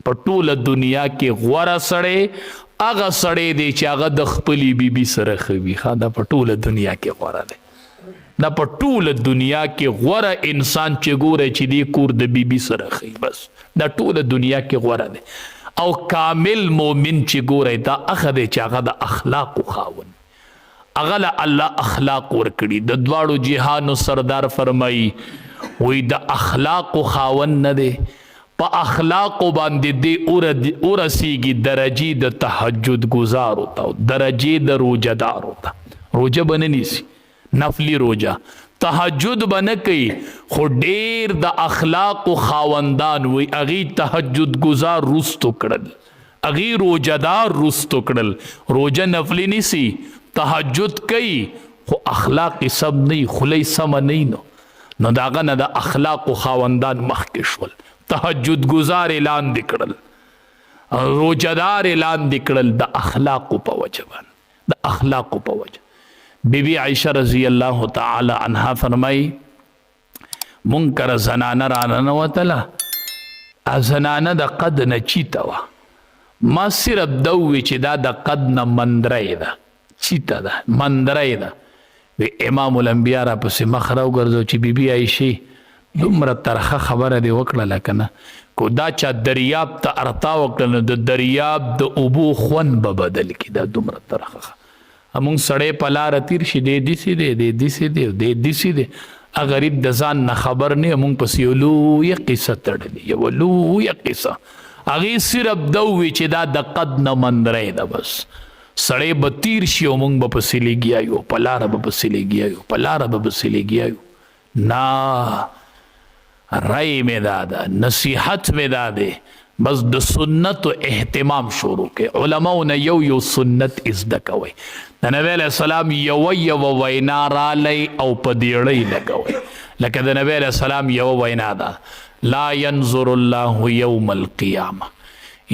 په ټوله دنیا کې غوره سړی هغه سړی دی چې هغه د خپلې بیبي سره ښه وي. ښه، دا په ټوله دنیا کې غوره دی. دا په ټوله دنیا کې غوره انسان چې ګوره چې دی کور د بیبي سره ښه وي، بس دا ټوله دنیا کې غوره دی. او کامل مؤمن چې ګوره دا هغه دی چې هغه د اخلاقو خاوند، هغه له الله اخلاق ورکړي. د دواړو جهانو سردار فرمایي وی د اخلاقو خاوند نه دی، په اخلاقو باندې دی ورسیږي درجې د تهجد ګزارو ته او درجې د روژه دارو ته. روژه به نه نیسي، نفلي روژه، تهجد به نه کوي، خو ډیر د اخلاقو خاوندان وي. هغوی تهجد ګزار روستو کړل، هغوی روژه دار روستو کړل. روژه نفلي نیسي، تهجد کوي، خو اخلاق یې سم نه وي، خوله یې سمه نه وي، نو د هغه نه د اخلاقو خاوندان مخکې شول، تهجد ګزار یې لاندې کړل، روژه دار یې لاندې کړل، د اخلاقو په وجه باندې، د اخلاقو په وجه. بی بی عائشه رضی الله تعالی عنها فرمایي مونږ کره زنانه راننوتله، زنانه د قد نه چیته وه. ما صرف دا ووی چې دا د قد نه مندرۍ ده، چیته ده، مندرۍ ده. وی امام الانبیا را پسې مخ راوګرځو چې بی بی عایشې دومره ترخه خبره دې وکړله که نه، کو دا چا دریاب ته ارتا وکړه نو د دریاب د اوبو خوند به بدل کړي. دا دومره ترخه مونږ سړی په لاره تیر شي، دی دسې دی، دی دسې دی، دی دسې دی، غریب د ځان نه خبر نه، مونږ پسې یو لویه قصه تړلې، یوه لویه قصه. هغې صرف دا ووی چې دا د قد نه مندرۍ ده، بس سړی به تیر شي او مونږ به پسې لګیا یو، په لاره به پسې لګیا یو، په لاره به پسې لګیا یو. نه، رای مې دا ده، نصیحت مې دا دی، بس د سنتو اهتمام شروع کړئ. علماو نه یو یو سنت زده کوئ. د نبی علیه السلام یوه یوه وینا رالی او په دیړۍ لګوئ. لکه د نبی علیه السلام یوه وینا ده، لا ینظر الله یوم القیامه.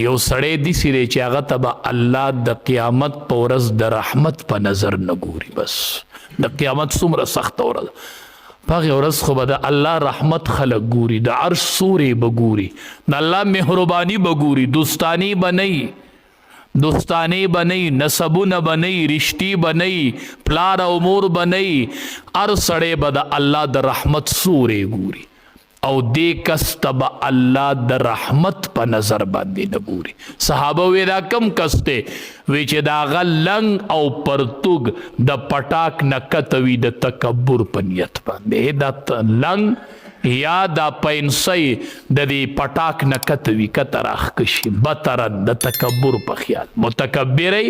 یو سړی داسې دی چې هغه ته به الله د قیامت په ورځ د رحمت په نظر نه ګوري. بس د قیامت څومره سخته ورځ، په هغې ورځ خو به د الله رحمت خلک ګوري، د عرش سورې به ګوري، د الله مهرباني به ګوري، دوستاني به نه وي، دوستانې به نه وي، نسبونه به نه وي، رشتې به نه وي، پلار او مور به نه وي، هر سړی به د الله د رحمت سورې ګوري او دې کس ته به الله د رحمت په نظر باندې نه ګوري. صحابه وی دا کم کس دی؟ وی چې د هغه لنګ او پرتوګ د پټاک نه کته وي د تکبر په نیت باندې. دا لنګ یا دا پنسۍ د دې پټاک نه کته وي، کته راښکشي بترن د تکبر په خیال، متکبري